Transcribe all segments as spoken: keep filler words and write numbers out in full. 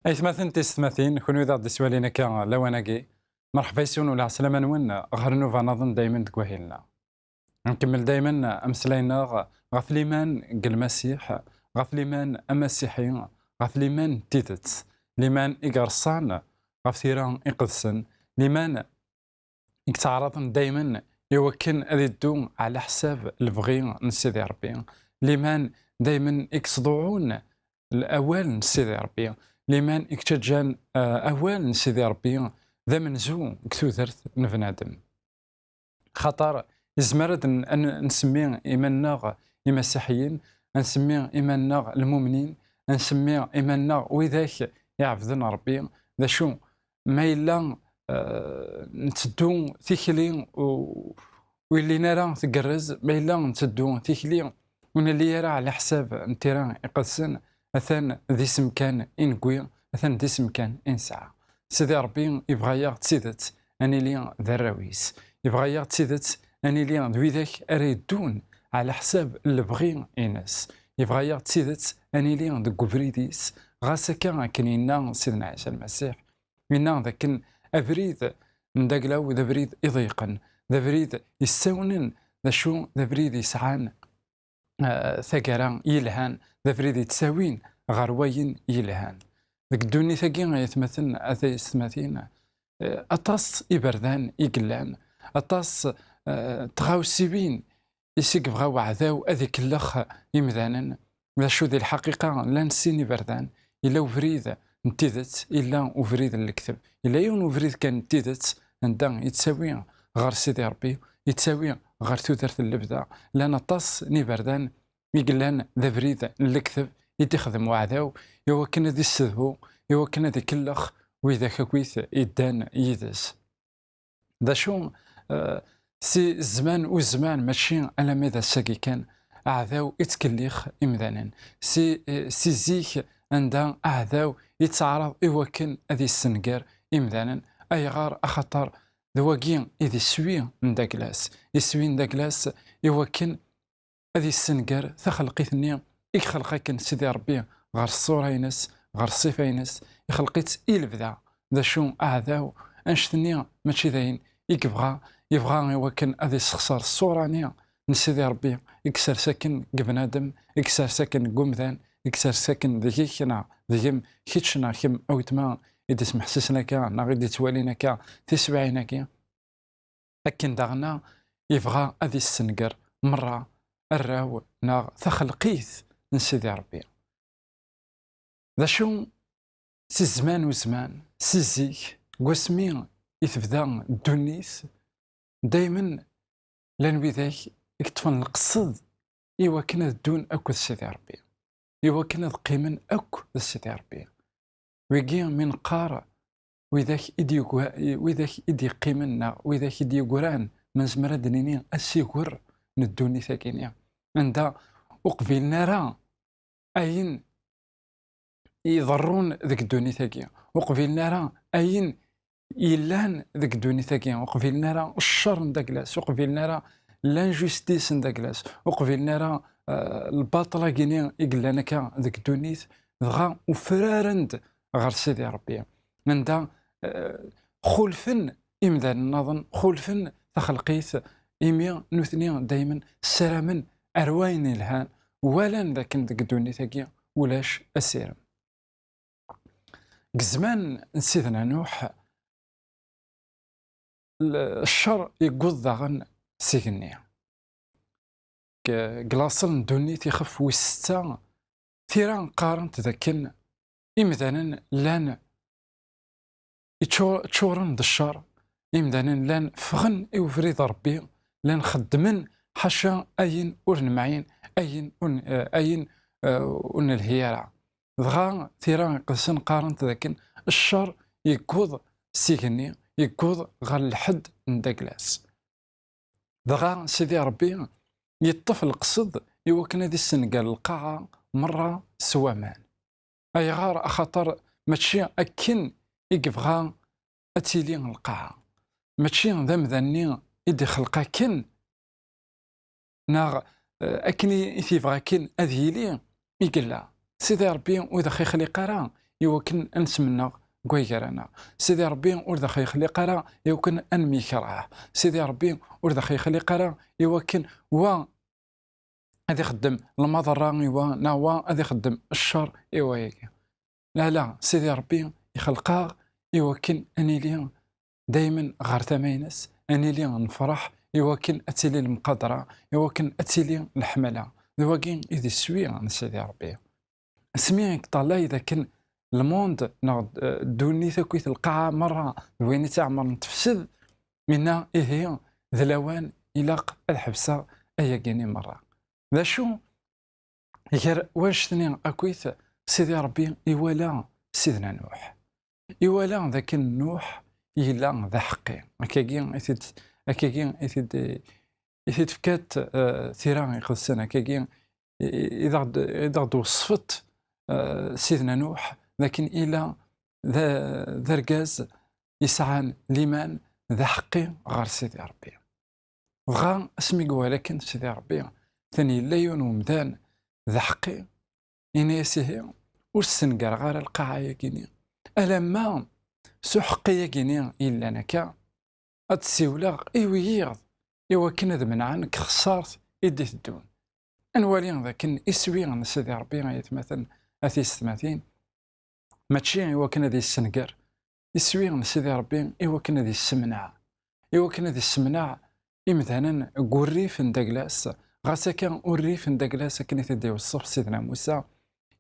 Aytmaten tisetmatin, kunwi d aɣ-d-iswalin akka lawan-agi, merḥba yes-wen u lɛeslama-nwen ɣer nnuba-nniḍen daymen deg wahil-nneɣ. Nkemmel daymen ameslay-nneɣ ɣef liman deg Lmasiḥ, ɣef liman amasiḥi, ɣef liman n tidet, liman i ireṣṣan ɣef tira iqedsen, liman i yettɛaraḍen daymen i wakken ad iddu ɛla ḥsab lebɣi n Sidi Ṛebbi, liman daymen i yettḍuɛun awal n Sidi Ṛebbi, liman i yettaǧǧan, eh, awal n Sidi Ṛebbi d amenzu deg tudert n bnadem. Xaṭer izmer ad n-, ad n-, nsemmi iman-nneɣ imasiḥiyen, ad nsemmi iman-nneɣ lmumnin, ad nsemmi iman-nneɣ widak iɛebden Ṛebbi. D acu ma yella, eh, netteddu tikli u-, ur yellin ara tgerrez, ma yella netteddu tikli ur nelli ara ɛla ḥsab n tira iqedsen, atan d isem kan i newwi, atan d isem kan i nesɛa. Sidi Ṛebbi yebɣa-yaɣ d tidet ad nili d arraw-is. Yebɣa-yaɣ d tidet ad nili d widak ara yeddun ɛla ḥsab n lebɣi-ines. Yebɣa-yaɣ d tidet ad nili deg ubrid-is, ɣas akka akken yenna Sidna Ɛisa Lmasiḥ. Yenna d akken abrid n daglaw d abrid iḍeyqen, d abrid yessawnen, d acu, d abrid yesɛan, eh, taggara yelhan, d abrid yettawin ɣer wayen yelhan. Deg ddunit-agi, ay atmaten, a taysetmatin, eh, aṭas iberdan i yellan, aṭas, eh, tɣawsiwin i s i yebɣa weɛdaw ad ikellex imdanen. D acu di lḥaqiqa, llan sin iberdan, yella ubrid n tidet, yella ubrid n lekdeb. Yella yiwen ubrid kan n tidet anda yettawi ɣer Sidi Ṛebbi, yettawi ɣer tudert n lebda. Llan aṭas n iberdan i yellan d abrid n lekdeb i d-ixdem weɛdaw, i wakken ad issedhu, i wakken ad ikellex widak akkit iddan yid-s. D acu, eh, si zzman u zzman, mačči alamma d ass-agi kan, aɛdaw ittkellix imdanen. Si, eh, si zik anda aɛdaw yettɛaraḍ i wakken ad yessenger imdanen. Ayɣer? Axaṭer d wagi i d iswi n daglas. Iswi n daglas i wakken ad yessenger taxelqit-nni i ixelq akken Sidi Ṛebbi ɣer ṣṣura-ines, ɣer ṣṣifa-ines, ixelq-itt i lebda. D acu aɛdaw? Annect-nni mačči d ayen i yebɣa, yebɣa i wakken ad yessexṣer ṣṣura-nni n Sidi Ṛebbi i yessers akken deg bnadem, i yessers akken deg umdan, i yessers akken deg-k neɣ deg-m, kečč neɣ kemm a weltma i d-ismeḥsisen akka neɣ i d-ittwalin akka tiswiɛin-agi. Akken daɣen yebɣa ad issenger merra arraw neɣ taxelqit n Sidi Ṛebbi. D acu, si zzman u zzman, si zik, deg wasmi i tebda ddunit, daymen llan widak i yeṭṭfen leqsed i wakken ad ddun akked Sidi Ṛebbi, i wakken ad qqimen akk d Sidi Ṛebbi. Wigi mi neqqar widak i d-yugwa-, widak i d-yeqqimen neɣ widak i d-yegran, ma nezmer ad d-nini asiger n ddunit-agi-nni, anda ur qbilen ara ayen iḍerrun deg ddunit-agi, ur qbilen ara ayen yellan deg ddunit-agi, ur qbilen ara ccer n daglas, ur qbilen ara l'injustice n daglas, ur qbilen ara, eh, lbaṭel-agi-nni i yellan akka deg ddunit, dɣa ufraren-d ɣer Sidi Ṛebbi. Anda, eh, xulfen imdanen nniḍen, xulfen taxelqit, imi nutni daymen ssaramen ar wayen yelhan, walan dakken deg ddunit-agi ulac asirem. Deg zzman n Sidna Nuḥ, l-, ccer yewweḍ daɣen s igenni. Deg, deg laṣel n ddunit ixef wis setta, tira qqarent dakken imdanen llan iččur-, ččuren d ccer, imdanen llan ffɣen i ubrid n Ṛebbi, llan xeddmen ḥaca ayen ur nemɛin, ayen ur n-, eh, ayen, eh, ur nelhi ara. Dɣa tira iqedsen qqarent dakken ccer yewweḍ s igenni, yewweḍ ɣer lḥedd n Daglas. Dɣa Sidi Ṛebbi yeṭṭef leqsed i wakken ad issenger lqaɛa merra s waman. Ayɣer? Axaṭer mačči akken i yebɣa ad tili lqaɛa. Mačči d amdan-nni i d-ixleq akken, neɣ, eh, akken i, i t-yebɣa akken ad yili i yella. Sidi Ṛebbi ur d aɣ-ixliq ara i wakken ad nesmenneɣ deg way gar-aneɣ. Sidi Ṛebbi ur d aɣ-ixliq ara i wakken ad nemyekreh. Sidi Ṛebbi ur d aɣ-ixliq ara i wakken wa ad ixeddem lmaḍerra i wa, neɣ wa ad ixeddem ccer i wayagi. La, la, Sidi Ṛebbi ixleq-aɣ i wakken ad nili daymen ɣer tama-ines, ad nili nefṛeḥ i wakken ad tili lemqadra, i wakken ad tili leḥmala. D wagi i d iswi n Sidi Ṛebbi. Asmi i yeṭṭalay d akken lmund neɣ, eh, ddunit akkit lqaɛa merra d wayen i tt-iɛemren tefsed, inna ihi d lawan ilaq ad ḥebseɣ ayagi-nni merra. D acu? Gar wannect-nni akkit, Sidi Ṛebbi iwala Sidna Nuḥ. Iwala d akken Nuḥ yella d aḥeqqi. Akkagi i t-id, akkagi i t-id, i t-id-tefkat, eh, tira iqedsen. Akkagi i, i, i d aɣ-d-, i d aɣ-d-weṣfet, eh, Sidna Nuḥ d akken illa d, d argaz yesɛan liman d aḥeqqi ɣer Sidi Ṛebbi. Dɣa asmi iwala akken Sidi Ṛebbi atan yella yiwen umdan d aḥeqqi, ini-as ihi ur ssengareɣ ara lqaɛa-yagini alamma s uḥeqqi-yagini yellan akka ad ssiwleɣ i wiyiḍ i wakken ad menɛen deg txeṣṣart i d-iteddun. Ad nwali d akken iswi n Sidi Ṛebbi, ay atmaten, a tiyessetmatin, mačči i wakken ad yessenger, iswi n Sidi Ṛebbi i wakken ad yessemneɛ, i wakken ad yessemneɛ imdanen deg urrif n Daglas, ɣas akka urrif n Daglas akken i t-id-iweṣṣef Sidna Musa,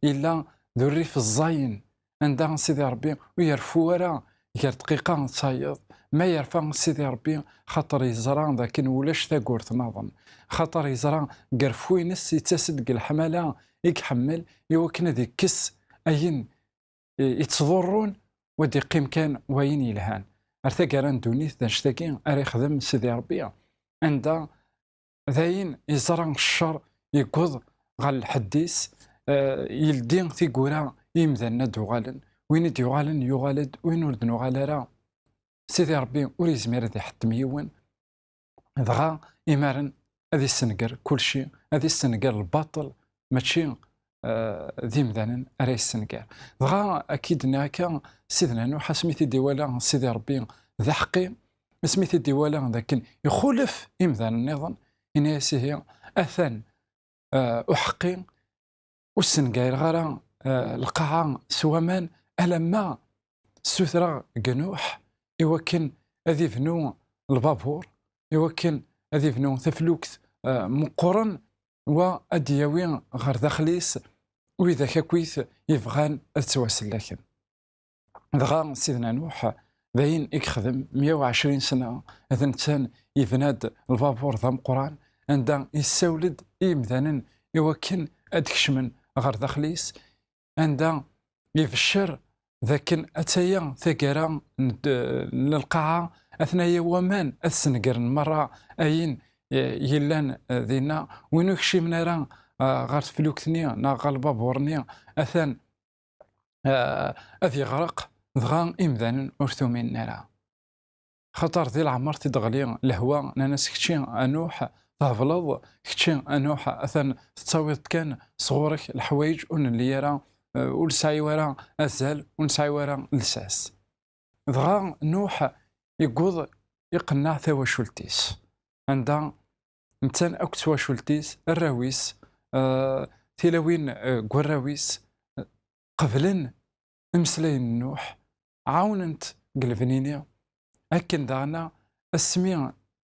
yella d urrif ẓẓayen, anda Sidi Ṛebbi ur yerfu ara gar dqiqa d tayeḍ, ma yerfa Sidi Ṛebbi xaṭer yeẓra d akken ulac tagurt naḍen, xaṭer yeẓra deg reffu-ines yettas-d deg leḥmala i iḥemmel i wakken ad ikkes ayen i, i yettḍurrun, u ad iqqim kan wayen yelhan. Ar taggara n ddunit d annect-agi ara yexdem Sidi Ṛebbi, anda dayen yeẓra ccer yewweḍ ɣer lḥedd-is, eh, yeldi tiggura i yimdanen ad d-uɣalen, win i d-yuɣalen yuɣal-d, win ur d-nuɣal ara, Sidi Ṛebbi ur yezmir ad iḥettem yiwen, dɣa imaren ad issenger kulci, ad issenger lbaṭel, mačči, eh, d imdanen ara yessenger. Dɣa, akka i d-nniɣ akka, Sidna Nuḥ, asmi t-id-iwala Sidi Ṛebbi d aḥeqqi, asmi t-id-iwala d akken ixulef imdanen nniḍen, ini-as ihi, atan, eh, uḥeqqi, ur ssengareɣ ara, eh, lqaɛa s waman, alamma ssutreɣ deg Nuḥ i wakken ad ibnu lbabur, i wakken ad ibnu taflukt, eh, meqqren, wa ad d-yawi ɣer daxel-is widak akkit yebɣan ad ttwasellaken. Dɣa Sidna Nuḥ, d ayen i yexdem meyya u ɛecrin sna, d netta yebna-d lbabur d ameqqran, anda yessawel-d i yimdanen i wakken ad d-kecmen ɣer daxel-is, anda ibeccer d akken attaya taggara n d-, n lqaɛa, atnaya waman ad snegren merra ayen, eh, yellan, eh, dinna. Win ur kcimen ara, eh, ɣer teflukt-nni neɣ ɣer lbabur-nni, atan, eh, ad yeɣreq, dɣa imdanen ur t-uminen ara. Xaṭer di leɛmer t-id-ɣli lehwa, nnan-as, kečči a Nuḥ thebleḍ, kečči a Nuḥ atan tettawiḍ-d kan sɣur-k leḥwayeǧ ur nelli ara, eh, ur nesɛi ara azal, ur nesɛi ara lsas. Dɣa Nuḥ yewweḍ iqenneɛ tawacult-is, anda netta akked twacult-is, arraw-is, eh, tilawin, eh, n warraw-is, eh, qeblen imeslayen n Nuḥ, ɛawnen-t deg lebni-nni, akken daɣen asmi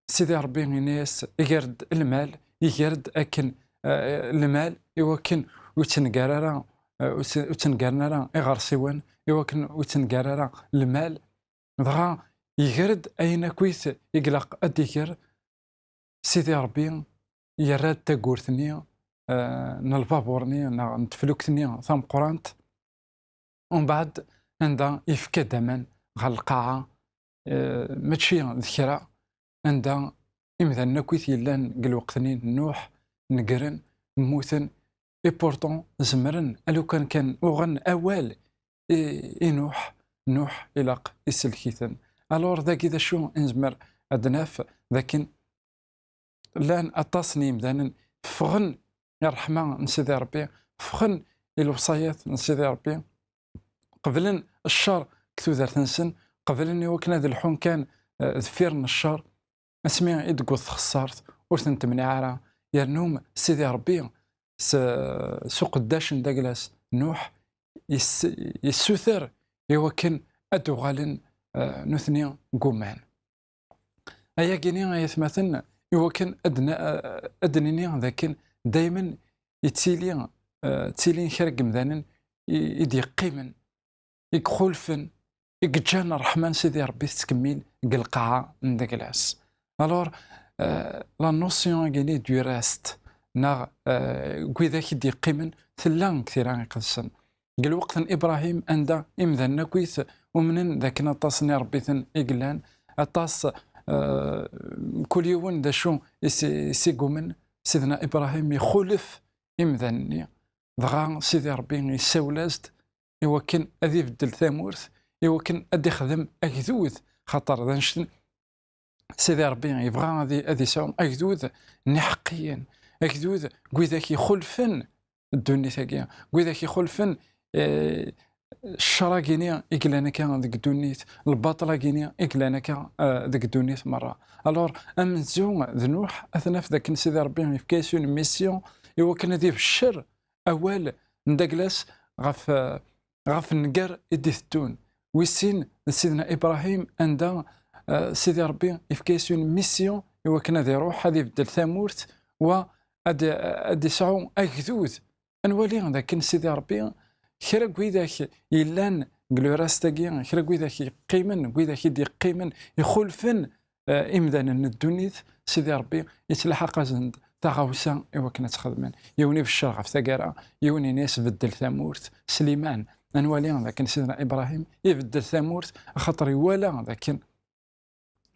Sidi Ṛebbi ini-as, iger-d lmal, iger-d akken, eh, lmal, i wakken ur yettenger ara, eh, ur yet-, ur ttengaren ara iɣersiwen, i wakken ur yettenger ara lmal, dɣa iger-d ayen akkit i ilaq ad d-iger, Sidi Ṛebbi yerra-d tagurt-nni, eh, n lbabur-nni neɣ n teflukt-nni tameqqrant. Umbeɛd, anda yefka-d aman ɣer lqaɛa, eh, mačči d kra, anda imdanen akk i t-yellan deg lweqt-nni n Nuḥ negren, mmuten, et pourtant zemren, a lukan kan uɣen awal i, i Nuḥ, Nuḥ ilaq isellek-iten. Alors, dagi d acu i nezmer ad naf? D akken llan aṭas n yimdanen ffɣen i ṛṛeḥma n Sidi Ṛebbi, ffɣen i lewṣayat n Sidi Ṛebbi, qeblen ccer deg tudert-nsen, qeblen i wakken ad lḥun kan, eh, deffir n ccer. Asmi i d-tewweḍ txeṣṣart, ur ten-temniɛ ara, yernu Sidi Ṛebbi s, s uqeddac n dagla-s Nuḥ, yes-, yessuter i wakken ad d-uɣalen, eh, nutni gguman. Ayagi-ni, ay atmaten, i wakken ad n-, ad d-nini d akken daymen yettili, eh, ttilin kra n yemdanen i, i d-yeqqimen, i ixulfen, i yeǧǧan ṛṛeḥma n Sidi Ṛebbi tettkemmil deg lqaɛa n dagla-s. Alors, eh, la notion-agi-ni du reste, neɣ, eh, n widak i d-yeqqimen, tella deg Tira Iqedsen. Deg lweqt n Ibrahim, anda imdanen akkit umnen d akken aṭas n iṛebbiten i yellan, aṭas, eh, kul yiwen d acu i s-, i s-igumen, Sidna Ibrahim ixulef imdanen-nni, dɣa Sidi Ṛebbi yessawel-as-d i wakken ad ibeddel tamurt, i wakken ad ixdem agdud, xaṭer d annect-n Sidi Ṛebbi yebɣa ad i-, ad isɛu agdud n iḥeqqiyen, agdud n widak ixulfen ddunit-agi, n widak ixulfen, eh, ccer-agi-ni i yellan akka deg ddunit, lbaṭel-agi-ni i yellan akka, eh, deg ddunit merra. Alors, amenzu d Nuḥ, ad t-naf d akken Sidi Ṛebbi yefka-yas une mission i wakken ad ibeccer awal n dagla-s ɣef, eh, ɣef nnger i d-iteddun. Wis sin d Sidna Ibrahim, anda, eh, Sidi Ṛebbi yefka-yas une mission i wakken ad iṛuḥ, ad ibeddel tamurt, wa ad, ad isɛu agdud. Ad nwali d akken Sidi Ṛebbi, kra n widak yellan deg le reste-agi, kra n widak yeqqimen, n widak i d-yeqqimen, ixulfen, eh, imdanen n ddunit, Sidi Ṛebbi yettlḥaq-asen-d taɣawsa i wakken ad tt-xedmen. Yiwen ibeccer ɣef taggara, yiwen ini-as beddel tamurt s liman. Ad nwali d akken Sidna Ibrahim ibeddel tamurt, axaṭer iwala d akken,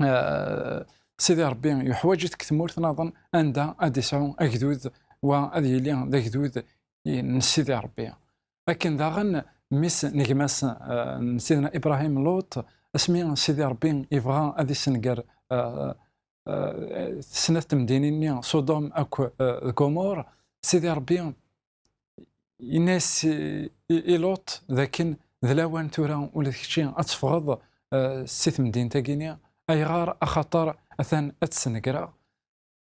eh, Sidi Ṛebbi yuḥwaǧ-it deg tmurt naḍen anda ad isɛu agdud, wa ad yili d agdud n Sidi Ṛebbi. Akken daɣen mmi-s n gma-s, eh, n Sidna Ibrahim, Luṭ, asmi Sidi Ṛebbi yebɣa ad issenger, eh, eh, snat temdinin-nni, Sodom akk, eh, d Gomor, Sidi Ṛebbi yenna-yas i, i, i Luṭ d akken d lawan tura ula d kečči ad teffɣeḍ, eh, si temdint-agi-ni. Ayɣer? Axaṭer atan ad tt-snegreɣ.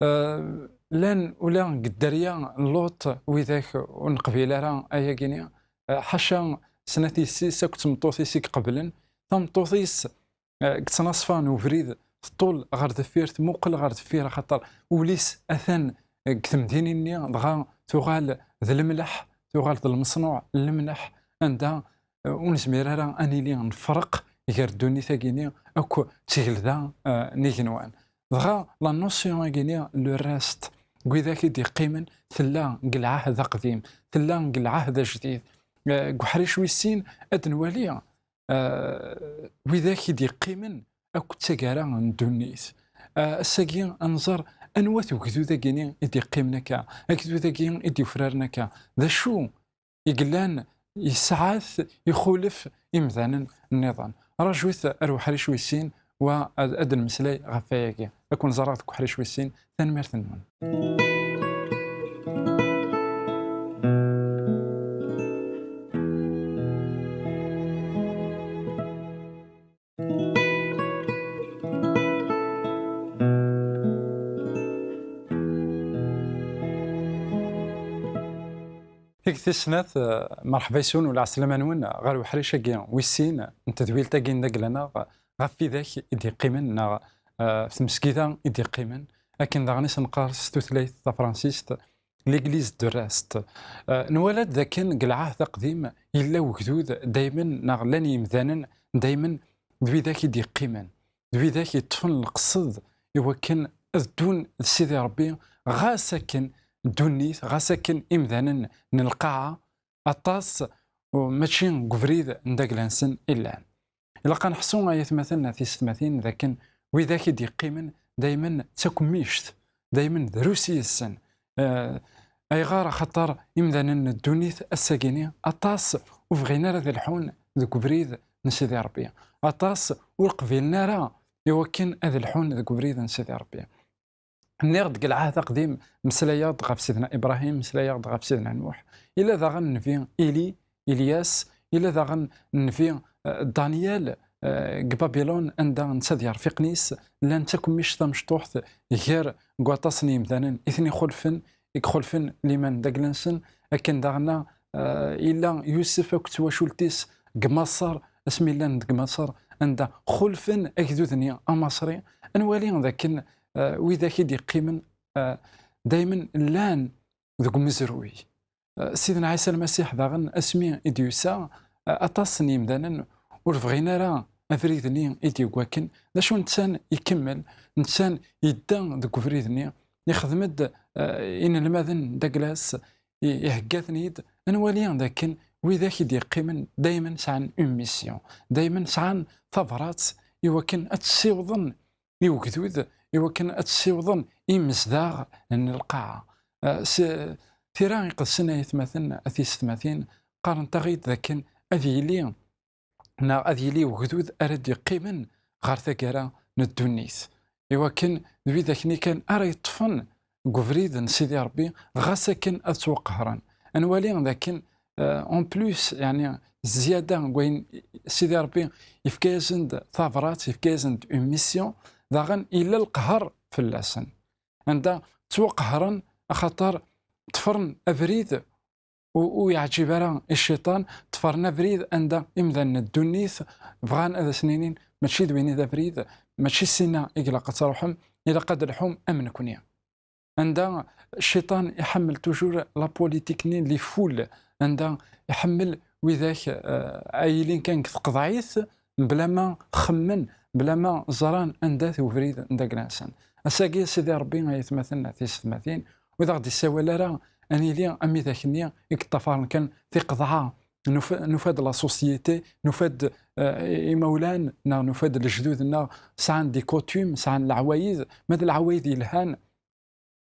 Eh, llan ula deg dderya n Luṭ widak ur neqbil ara ayagi-ni. Eh, ḥaca snat yessi-s akked tmeṭṭut-is i iqeblen. Tameṭṭut-is, eh, deg ttnaṣfa n ubrid, teṭṭul ɣer deffir, tmuqel ɣer deffir, axaṭer ul-is atan deg temdinin-nni, dɣa tuɣal d lemleḥ, tuɣal d lmeṣnuɛ n lemleḥ, anda, eh, ur nezmir ara ad nili nefreq gar ddunit-agi-ni akk d tgelda, eh, n igenwan. Dɣa la notion-agi-ni, le reste, n widak i d-yeqqimen, tella deg lɛahd aqdim, tella deg lɛahd ajdid. Eh, deg uḥric wis sin, ad nwali, eh, widak i d-yeqqimen akk d taggara n ddunit. Eh, ass-agi ad nẓer anwa-t ugdud-agi-ni i d-yeqqimen akka, agdud-agi i d-yufraren akka. D acu i yellan yesɛa-t, ixulef imdanen nniḍen. Rajut ar uḥric wis sin, wa ad, ad nmeslay ɣef wayagi. Ad ken-ẓreɣ deg uḥric wis sin. Tanemmirt-nwen. Tigit tis snat, eh, merḥba yes-wen u lɛeslama-nwen ɣer uḥric-agi wis sin n tedwilt-agi n dagla-nneɣ ɣef widak i d-yeqqimen neɣ, eh, ɣef tmesgida i d-yeqqimen, akken daɣen i s-neqqar s tutlayt tafransist, l'église du reste. Eh, nwala-d dakken deg lɛahd aqdim yella wegdud daymen, neɣ llan yimdanen daymen d widak i d-yeqqimen, d widak yeṭṭfen leqsed i wakken ad ddun d Sidi Ṛebbi, ɣas akken ddunit, ɣas akken imdanen n lqaɛa, aṭas, u mačči deg ubrid n dagla-nsen i llan. Ilaq ad neḥsu, ay atmaten, a tisetmatin, d akken widak i d-yeqqimen daymen d takemmict, daymen drus yes-sen. Eh, ayɣer? Axaṭer imdanen n ddunit ass-agini aṭas ur bɣin ara ad lḥun deg ubrid n Sidi Ṛebbi. Aṭas ur qbilen ara i wakken ad lḥun deg ubrid n Sidi Ṛebbi. Nniɣ-d deg Lɛahd Aqdim, meslayeɣ-d ɣef Sidna Ibrahim, meslayeɣ-d ɣef Sidna Nuḥ. Illa daɣen nnbi Ili, Ilyas, illa daɣen nnbi, eh, Danyal, eh, deg Babilun, anda netta d yirfiqen-is, llan d takemmict tamecṭuḥt gar deg waṭas n yimdanen i ten-ixulfen, i ixulfen liman d agla-nsen, akken daɣen, eh, illa Yusef akked twacult-is deg Maṣer, asmi llan deg Maṣer, anda xulfen agdud-nni amaṣri. Ad nwali d akken, eh, widak i d-yeqqimen, eh, daymen llan deg umezruy. Eh, Sidna Ɛisa Lmasiḥ daɣen, asmi i d-yusa, eh, aṭas n yimdanen ur bɣin ara abrid-nni i d-yegwakken. D acu netta ikemmel? Netta yedda deg ubrid-nni, ixdem-d, eh, inelmaden d agla-s, i-, ihegga-ten-id. Ad nwali d akken widak i d-yeqqimen daymen sɛan une mission, daymen sɛan tabrat i wakken ad tt-ssiwḍen i ugdud, i wakken ad tt-ssiwḍen i yimezdaɣ n lqaɛa. Eh, s-, tira iqedsen, ay atmaten, a tisetmatin, qqarent-aɣ-id d akken ad yili, neɣ ad yili ugdud ara d-yeqqimen ɣer taggara n ddunit, i wakken d widak-nni kan ara yeṭṭfen deg ubrid n Sidi Ṛebbi, ɣas akken ad ttwaqehren. Ad nwali d akken, eh, en plus, yeɛni, zzyada n wayen, Sidi Ṛebbi yefka-yasen-d tabrat, yefka-yasen-d une mission, daɣen yella lqehṛ fell-asen. Anda ttwaqehren, axaṭer ṭṭfren abrid ur, ur yeɛǧib ara i cciṭan, ṭṭfren abrid anda imdanen n ddunit bɣan ad asen-inin mačči d win i d abrid, mačči sinna i ilaq ad truḥem, ilaq ad lḥum am nekni. Anda cciṭan iḥemmel toujours la politique-nni, les foules, anda iḥemmel widak, eh, ay ilin kan deg tqeḍɛit, bla ma xemmen, bla ma ẓran anda-t ubrid n dagla-nsen. Ass-agi, Sidi Ṛebbi, ay atmaten, tisetmatin, ur d aɣ-d-issawal ara ad nili am widak-nni i yeṭṭafaren kan tiqeḍɛa. Nufa-, nufa-d la société, nufa-d, eh, imawlan, neɣ nufa-d lejdud-nneɣ sɛan des coutumes, sɛan leɛwayed, ma d leɛwayed yelhan,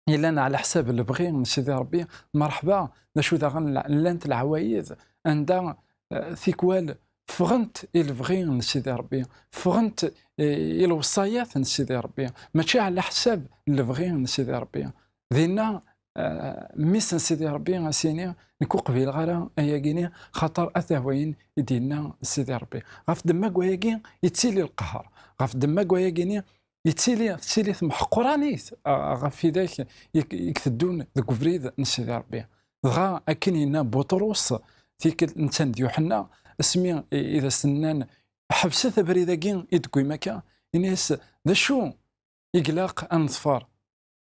yellan ɛla ḥsab lebɣi n Sidi Ṛebbi, merḥba. D acu daɣen, la-, llant leɛwayed anda, eh, tikwal ffɣent i lebɣi n Sidi Ṛebbi, ffɣent, eh, i lewṣayat n Sidi Ṛebbi, mačči ɛla ḥsab n lebɣi n Sidi Ṛebbi. Dinna, eh, mmi-s n Sidi Ṛebbi a s-yini, nekk ur qbileɣ ara ayagi-ni, xaṭer ata wayen i d-yenna Sidi Ṛebbi. Ɣef ddemma n wayagi yettili lqehṛ, ɣef ddemma n wayagi-ni yettili, tettili temḥeqranit, a, ɣef widak i, i iteddun deg ubrid n Sidi Ṛebbi. Dɣa akken yenna Buṭrus, tikkelt netta d Yuḥenna, asmi i, i d as-nnan, "Ḥebset abrid-agi i d-tewwim akka", ini-as, "D acu i ilaq ad neḍfer?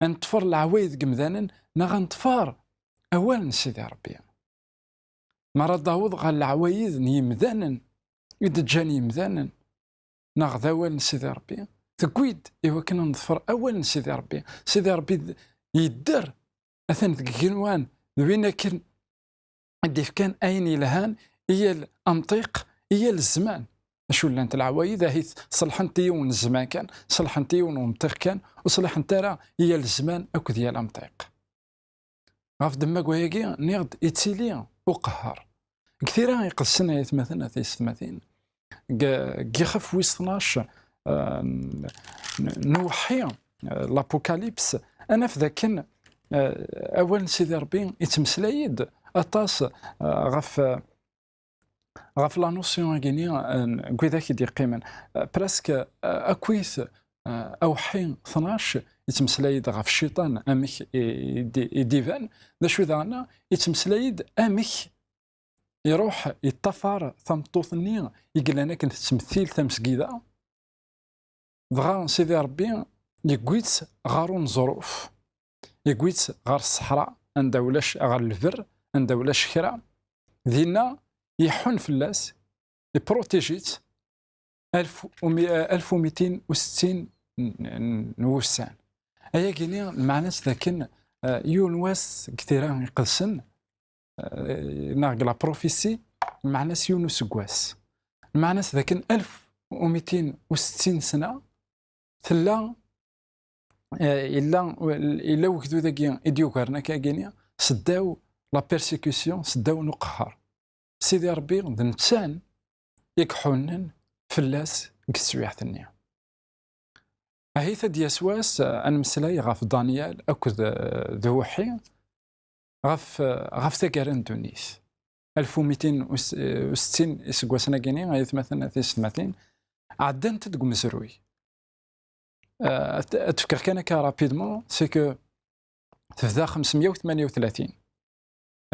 Ad neḍfer leɛwayed deg yimdanen, neɣ ad neḍfer awal n Sidi Ṛebbi?" Mi ara d-taweḍ ɣer leɛwayed n yimdanen i d-ǧǧan yimdanen, neɣ d awal n Sidi Ṛebbi, tewwi-d i wakken ad neḍfer awal n Sidi Ṛebbi. Sidi Ṛebbi d-, yedder, atan deg igenwan, d win akken i d-ifkan ayen yelhan i yal amṭiq, i yal zzman. Acu llant leɛwayed, ahit ṣelḥent i yiwen n zzman kan, ṣelḥent i yiwen n umṭiq kan, ur ṣliḥent ara i yal zzman akked yal amṭiq. Ɣef ddemma n wayagi, nniɣ-d, yettili uqehher. Deg tira iqedsen, ay atmaten, a tisetmatin, deg, deg yixef wis tnac, eh, n, n uweḥḥi, eh, l'Apocalypse, ad naf dakken, eh, awal n Sidi Ṛebbi yettmeslay-d aṭas, eh, ɣef, eh, ɣef la notion-agi-ni, eh, n widak i d-yeqqimen. Eh, presque, eh, akkit, eh, aweḥḥi tnac yettmeslay-d ɣef cciṭan, amek i, i d-, i d-iban, d acu daɣen, yettmeslay-d amek iruḥ yeṭṭafar tameṭṭut-nni i yellan akken tettmettil tamesgida, dɣa Sidi Ṛebbi yewwi-tt ɣer uneẓruf, yewwi-tt ɣer ṣṣeḥra, anda ulac, ɣer lberr, anda ulac kra. Dinna iḥun fell-as, iprotiji-tt alef u mi-, alef u mitin u settin n, n, n wussan. Ayagi-ni, lmeɛna-s d akken, eh, yiwen wass deg tira iqedsen, eh, neɣ deg la prophétie, lmeɛna-s yiwen useggas. Lmeɛna-s d akken alef u mitin u settin sna, tella, eh, yella, yella wegdud-agi i d-yugaren akka-agi-ni, seddaw la persécution, seddaw n uqehher. Sidi Ṛebbi d netta i iḥunnen fell-as deg teswiɛt-nni. Ahit ad d-yas wass, eh, ad nemmeslay ɣef Danyal akked, eh, d Uḥi, ɣef, eh, ɣef taggara n ddunit. Alef u mitin u settin iseggasen-agi-ni, ay atmaten, a tisetmatin, ɛeddant-d deg umezruy. Eh, ad, ad d-fkeɣ kan akka rapidement, c'est que tebda xemsemya u tmanya u tlatin,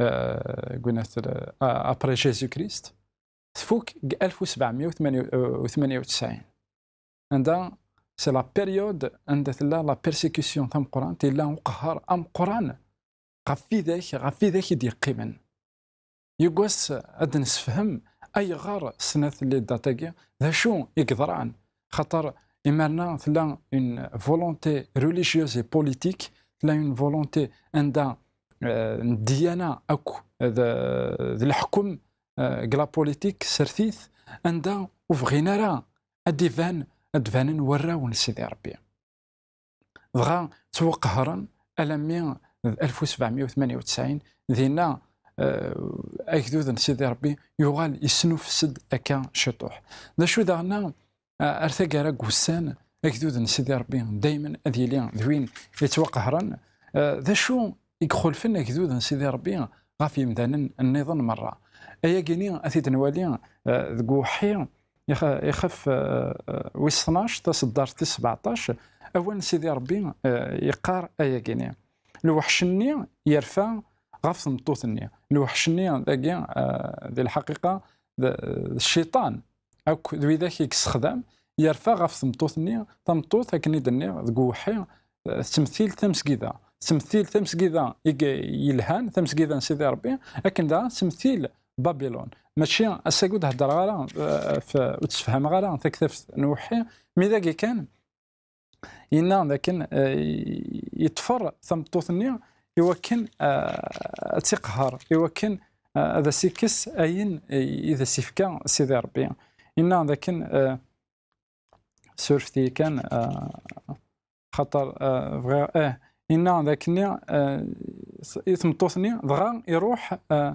eh, deg winat, eh, après Jésus-Christ, tfuk deg alef u sebɛemya u tmanya u tesɛin. Anda, c'est la période anda tella la persécution tameqqrant, yella uqehher ameqqran ɣef widak, ɣef widak i d-yeqqimen. Yiwwas ad d-nessefhem ayɣer snat les dates-agi, d acu i yeḍran. Xaṭer imarna tella une volonté religieuse et politique, tella une volonté anda, eh, n ddiyana akk d, d leḥkem, eh, deg la politique sertit, anda ur bɣin ara ad d-iban, ad d-banen warraw n Sidi Ṛebbi. Dɣa ttwaqehren alammi d alef u sebɛemya u tmanya u tesɛin, dinna, eh, agdud n Sidi Ṛebbi yuɣal yesnufes-d akka ciṭuḥ. D acu daɣen, eh, ar taggara n wussan, agdud n Sidi Ṛebbi daymen ad yili d win yettwaqehren. Eh, d acu i ixulfen agdud n Sidi Ṛebbi ɣef yemdanen nniḍen merra? Ayagi-ni ad t-id-nwali, eh, deg uweḥḥi, ix-, ixef, eh, eh, wis tnac, taṣeddart tis sebɛeṭṭac, awal n Sidi Ṛebbi, eh, yeqqar ayagi-ni: "Lweḥc-nni yerfa ɣef tmeṭṭut-nni." Lweḥc-nni dagi, eh, di lḥaqiqa, d, d cciṭan akk d widak i yessexdam, yerfa ɣef tmeṭṭut-nni. Tameṭṭut, akken i d-nniɣ deg uweḥḥi, eh, tettmettil tamesgida. Tettmettil tamesgida i y-, yelhan, tamesgida n Sidi Ṛebbi, akken daɣen tettmettil Babilun. Mačči ass-agi ur d-heddreɣ ara, eh, f-, ur d-sefhameɣ ara taktabt n uweḥḥi, mi dagi kan yenna dakken, eh, yeṭfer tameṭṭut-nni i wakken, eh, ad tt-iqehher, i wakken, eh, ad as-ikkes ayen i d as-ifka Sidi Ṛebbi. Yenna dakken, eh, surfet-iyi kan, eh, xaṭer, eh, bɣiɣ, eh, yenna dakken, eh, i tmeṭṭut-nni, dɣa iruḥ, eh,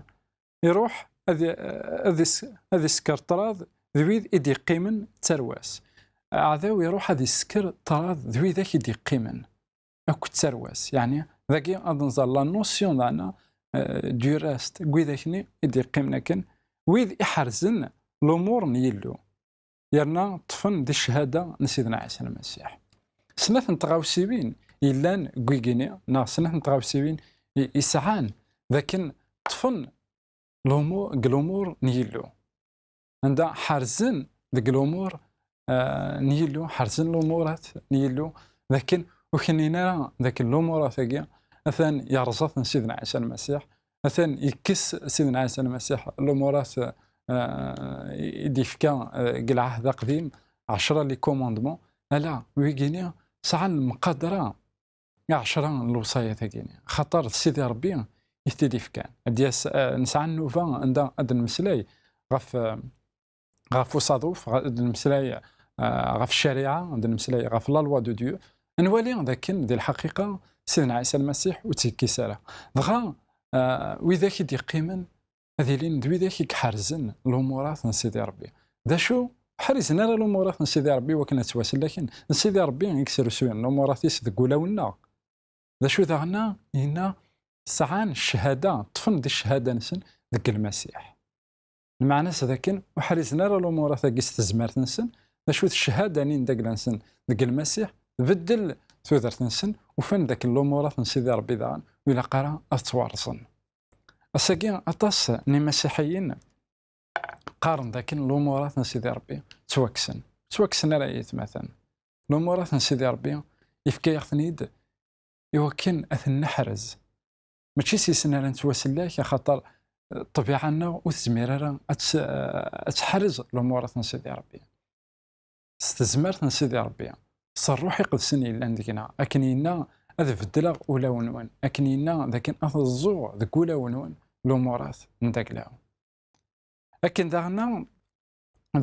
iruḥ ad, ad is-, ad isker ṭṭrad d wid i d-yeqqimen d tarwa-s. Aɛdaw iruḥ ad isker ṭṭrad d widak i d-yeqqimen akked tarwa-s. Yeɛni, dagi ad nẓer la notion daɣen, eh, du reste, n widak-nni i d-yeqqimen akken, wid iḥerzen lumuṛ n Yillu, yerna ṭṭfen di cchada n Sidna Ɛisa Lmasiḥ. Snat n tɣawsiwin yellan deg wigi-nni, neɣ snat n tɣawsiwin i, i sɛan, d akken ṭṭfen lumu-, deg lumuṛ n Yillu. Anda ḥerzen deg lumuṛ, eh, n Yillu, ḥerzen lumuṛat n Yillu, d akken ur knin ara d akken lumuṛat-agi atan yerẓa-ten Sidna Ɛisa Lmasiḥ, atan yekkes Sidna Ɛisa Lmasiḥ lumuṛat, eh, i d-yefka, eh, deg lɛahd aqdim, ɛecra les commandements, ala, wigini sɛan lemqadra ɛecra n lewṣayat-agi-nni, xaṭer d Sidi Ṛebbi i t-id-ifkan. Ad d-yas, eh, nesɛa nnuba anda ad d-nemmeslay ɣef, eh, ɣef usaḍuf, ɣ-, ad d-nemmeslay, eh, ɣef ccariɛa, ad d-nemmeslay ɣef la loi de Dieu. Ad nwali d akken, di lḥaqiqa, Sidna Ɛisa Lmasiḥ ur tt-yekkis ara. Dɣa, eh, widak i d-yeqqimen ad ilin d widak i iḥerzen lumuṛat n Sidi Ṛebbi. D acu? Ur ḥrizen ara lumuṛat n Sidi Ṛebbi iwakken ad ttwasellaken. D Sidi Ṛebbi i yesrusuyen lumuṛat-is deg wulawen-nneɣ. D acu daɣen yenna? Sɛan cchada, ṭṭfen di cchada-nsen deg Lmasiḥ. Lmeɛna-s d akken ur ḥrizen ara lumuṛat-agi s tezmert-nsen, d acu d cchada-nni n dagla-nsen deg Lmasiḥ, tbeddel tudert-nsen, ufan d akken lumuṛat n Sidi Ṛebbi daɣen ur ilaq ara ad ttwarẓen. Ass-agi, aṭas n imasiḥiyen qqaren d akken lumuṛat n Sidi Ṛebbi ttwakksen. Ttwakksen ara yetmaten. Lumuṛat n Sidi Ṛebbi yefka-yaɣ-ten-id i wakken ad ten-neḥrez. Mačči s yisen ara nettwasellek, axaṭer, eh, ṭṭbiɛa-nneɣ ur tezmir ara ad tt-, eh, ad teḥrez lumuṛat n Sidi Ṛebbi. S tezmert n Sidi Ṛebbi, s Ṛṛuḥ Iqedsen yellan deg-neɣ, akken yenna, ad beddleɣ ulawen-nwen, akken yenna, d akken ad ẓẓuɣ deg ulawen-nwen lumuṛat n dagla. Akken daɣen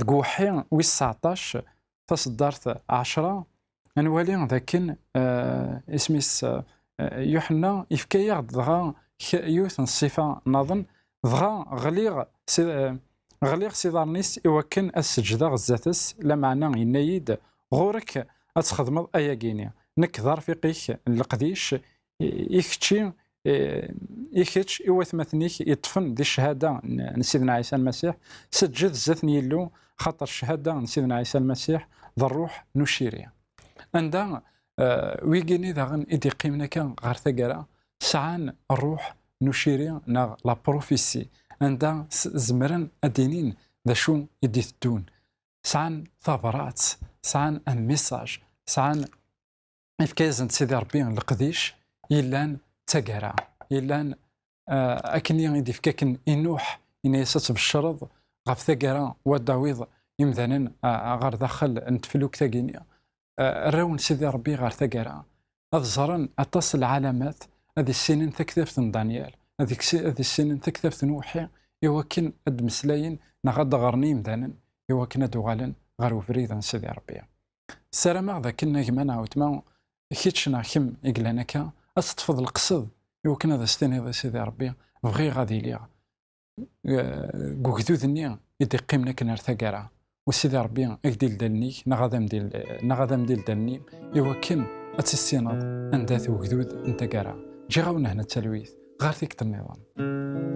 deg uweḥḥi wis tseɛṭac, taṣeddart ɛecra, ad nwali dakken, eh, isem-is, eh, Yuḥenna, yefka-yaɣ-d dɣa k-, yiwet n ṣṣifa nniḍen, dɣa ɣliɣ s, eh, ɣliɣ s iḍarren-is i wakken ad seǧdeɣ zdat-s, lameɛna yenna-yi-d: "Ɣur-k ad txedmeḍ ayagi-ni. Nekk d arfiq-ik n leqdic, i, i kečči, i, i kečč, i watmaten-ik yeṭṭfen di cchada n, n Sidna Ɛisa Lmasiḥ, seǧǧed zdat n Yillu, xaṭer cchada n Sidna Ɛisa Lmasiḥ d ṛṛuḥ n uciri." Anda, eh, wigini daɣen i d-iqqimen akka ɣer taggara, sɛan ṛṛuḥ n uciri neɣ la prophétie, anda s-, zemren ad d-inin d acu i d-iteddun. Sɛan tabrat, sɛan un message, sɛan, yefka-yasen-d Sidi Ṛebbi leqdic yellan d taggara, yellan, eh, akken i d-ifka akken i Nuḥ, yenna-yas ad tbecreḍ ɣef taggara, wa d-tawiḍ imdanen, eh, ɣer daxel n teflukt-agi-nni. Eh, arraw n Sidi Ṛebbi ɣer taggara, ad ẓren aṭas n lɛalamat, ad issinen taktabt n Danyal, ad ikse-, ad issinen taktabt n uweḥḥi, i wakken ad d-mmeslayen neɣ ad d-ɣren i yimdanen, i wakken ad d-uɣalen ɣer ubrid n Sidi Ṛebbi. Ssarameɣ d akken a gma neɣ a weltma, kečč neɣ kemm i yellan akka, ad teṭṭfeḍ leqsed i wakken ad as-tiniḍ i Sidi Ṛebbi: "Bɣiɣ ad iliɣ, eh, deg ugdud-nni i d-iqqimen akken ar taggara." U Sidi Ṛebbi ad k-d-ildi allen-ik, neɣ ad am-d-il-, neɣ ad am-d-ildi allen-im, i wakken ad tissineḍ anda-t ugdud n taggara. Ǧǧiɣ-awen hna d talwit, ɣer tikkelt nniḍen.